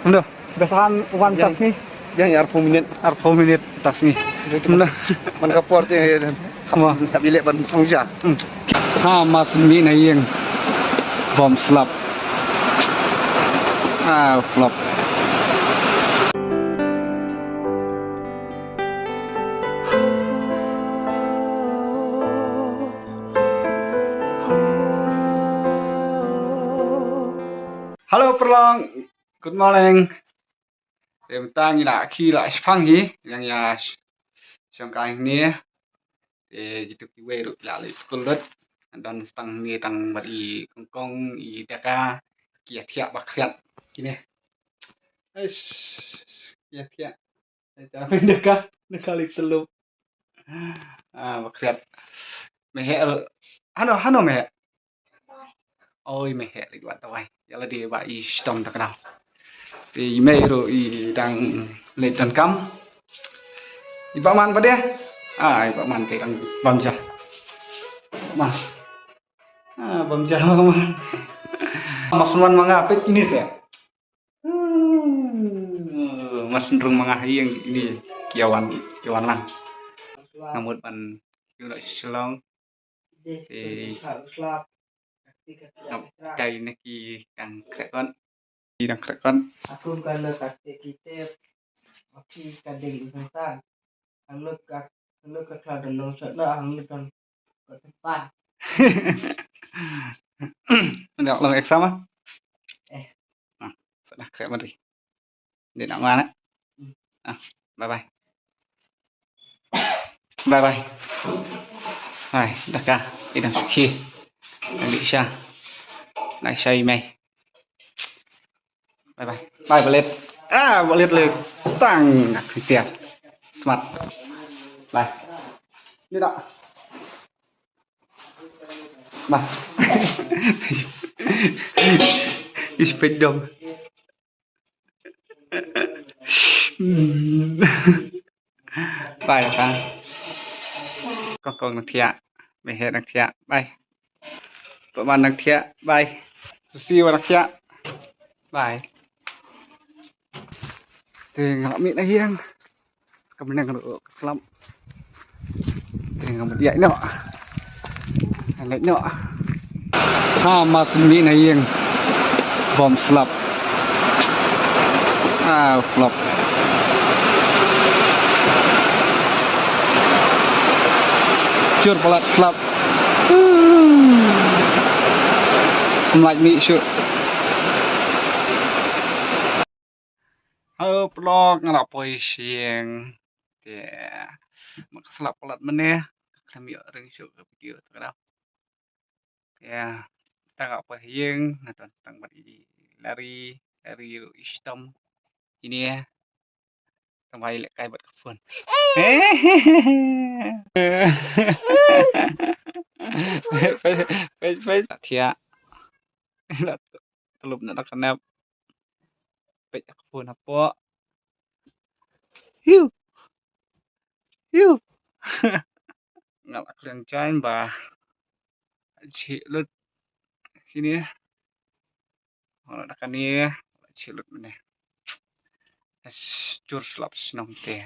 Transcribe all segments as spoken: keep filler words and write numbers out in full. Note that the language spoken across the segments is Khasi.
Ndo, bas han wan tas ngi. Biang ïa arphew minit. Arphew minit tas ngi. Ndo. Man ka por te. Mo. Ka bilek ban song ja. Hmm. Ha, mas mi na ïing. Bom slap. Ah, flop. Hello, Perlong. Good morning. Te mynta ngi la khie la shipang hi, ngi ïa sh-, shong kai hangne. Te kitu kiwei ruh la leit skul lut. Don tang hangne tang bad i kongkong, i Daka, ki ïathiah ba khriat kine. Eish, ki ïathiah. Te ta pyn Daka, Daka leit tyllup. Ah, ba khriat. Mehek ruh. Hano, hano mehek. Oi, mehek leit wad dawai. Ïa lade ba i shitom ta ka daw. Te i mei ruh i dang leit donkam. I Bah Man pat de. Ah, i Bah Man te dang bam ja. Man. Ah, bam ja Bah Man. Mas wan ma nga peit kine te. Hmm, mas nrung ma nga ha ïing kine ki ïa wan, ki ïa wan lang. Nga mut ban ïoh noh Shillong. Te ngap kai na ki dang khreh kot. Ki dang khreh kot. Aku kan na ka te ki te. Aki ka ding u santan. Ang lut ka, ang lut ka kla don long shot na, ang lut don ka tepan. Dah long exam ah? Eh. Ah, sudah khreh mari. Dei na nga na. Hmm. Ah, bye bye. Bye bye. Hai, Daka, i dang sukhi. Dang di sha. Dang sha i mei. Bye bye. Bye, Balet. Ah, Balet le. Tang, nak kritia. Smart. Bye. Ni dak. Bye. Is pek dong. Hmm. Bye, Daka. Kong kong nang thiah. Mehek nang thiah. Bye. Pok man nang thiah. Bye. Susi wan nang thiah. Bye. Te nga la mih na ïing. Ka bneng ruh ka slap. Te nga mut ïaid noh. Nga leit noh. Ha, mas mih na ïing. Bom slap. Ah, flop. Jur palat slap. Ym lait mih shuh. Hello, vlog, nga la poi sha ïing. Te ma ka slap palat mynne. Khlem ïoh ring shuh ka video ta ka daw. Te ta nga poi ha ïing, nga don tang bad i Larry, Larry ruh i shitom. Ine tang ba i lehkai bad ka phone. Peit, peit, peit. Thiah. Tyllup na da ka nep. Peit ka phone hapoh. Hiu. Hiu. Nga la kren jain ba jhieh lut kine. Nga la da kane jhieh lut mynne. Jur slap shnong te.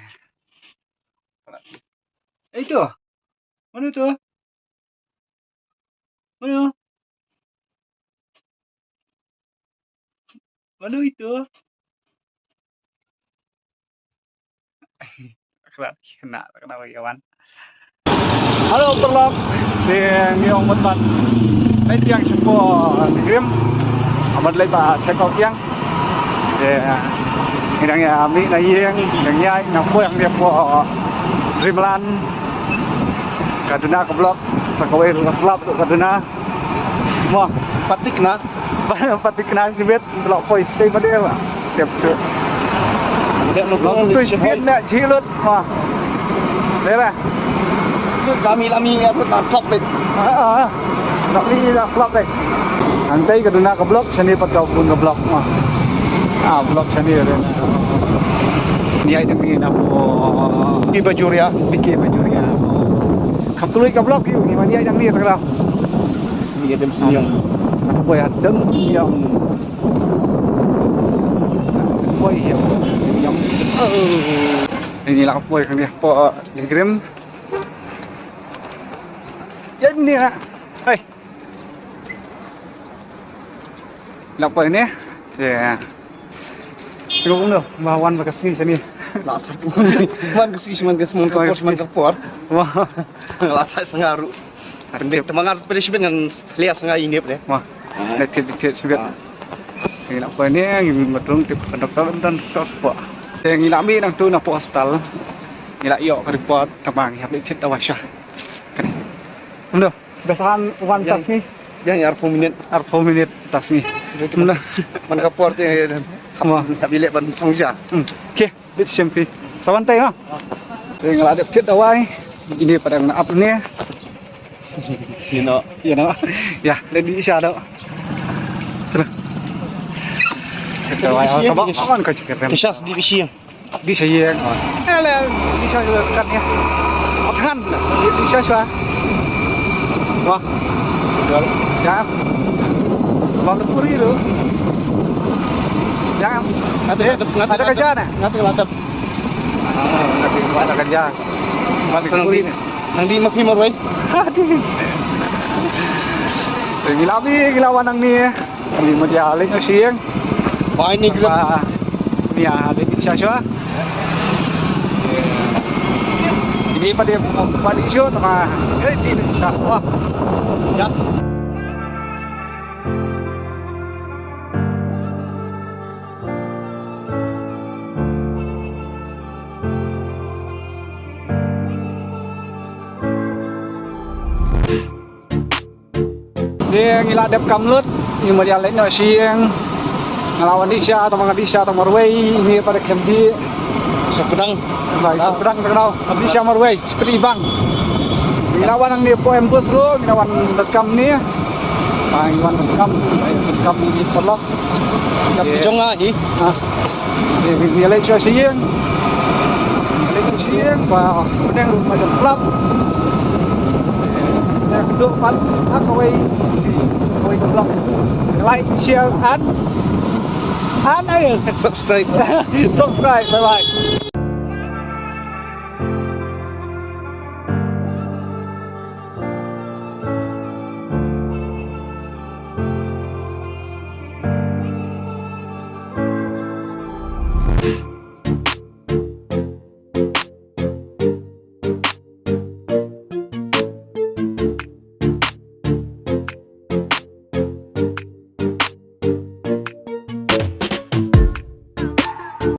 Ei tu. Mano tu? Mano? Mano itu? Kena, kena bagi kawan. Hello, paralok. Te ngi ong mut ban leit biang shapoh Nongrim. Mut leit ba check out biang. Te ngi dang ïa mih na ïing, dang ïaid na poi hangne hapoh Dreamland. Ka duna ka block, sa kawei ka slap ka duna. Mo, patikna. Patikna shibit, block poi stay pa dei ba. Tiap shu. Dei no block tu shibit na jhieh lut. Mo. Dei ba. Tu kami lami ya tu ta slap bit. Ah, ah. Lami ni ta slap bit. Hangtai ka duna ka block, shane pat ka bun ka block. Mo. Ah, block shane re. Ni ai dang ni na po. Ki bajuria, biki bajuria. Kham tului ka block ïu, ngi mane ïa dang ni takra. Ngi dem sniang. Nak poi ha dem sniang. Ini lah apa yang dia apa yang grim. Ya ini lah. Hai. Lah apa ini? Ya. Tengok dulu, ma wan ba ka sngi shane. Lah satu. Man ka sngi, man ka sngi, man ka por, man ka por. Wah. Lah satu sengaru. Pendek temangar pada sibin ngan lia sengai ini pada. Wah. Dikit dikit sibin. Ngi lah poi ne, ngi matung tip doktor dan doktor po. Ngi lah mi nang tu na po hospital. Ngi lah ïoh ka report tang ba ngi hap leit thied dawai sha. Kane. Ndo, biasahan wan tas ngi. Yang arphew minit. Arphew minit tas ngi. Ndo. Man ka por te. Mo. Hap leit ban song ja. Hmm. Okay. Bit shimpi. Sawan tai ha. Te nga la dep thied dawai. Ini pada nga ap ne. You know. You know. Ya, le di sha do. Terus. Thied dawai ha, ka bak awan ka chikir. Kisha di bisi. Di sha ye. Eh, le di sha kat ya. At han. Di sha sha. Wah. Jam. Bang puri tu. Jam. Ngata ngata ngata. Ada kerja na? Ngata ngata. Ah, ngata ngata kerja. Bang senang di. Nang di ma phi marwei. Aduh. Te ngi la bi, ngi la wan nang ni. Ngi ma dia leit noh sha ïing. Bai ni grep. Ba, ni a leit sha sha. Ini pada pada isu tama. Eh, di dah. Wah. Ya. Ngi la dep kam lut, ngi mut ïa leit noh sha ïing. Nga la wan dih sha, tang ma nga dih sha, tang marwei, ngi pat da khlem dih. Sopdang. Bai, sopdang, tang dau. Dih sha marwei, seperti bang. Ngi la wan ngi po em bus ruh, ngi la wan donkam ni. Ba ngi wan donkam, donkam ngi paralok. Ïa phi jong nga hi. Ha. Ngi leit sha ïing. Leit sha ïing ba pdeng ruh ba jan slap. Sa kdup pat ha kawei, kawei ka vlog. Like, share and, and, eh, subscribe. Subscribe. Bye bye.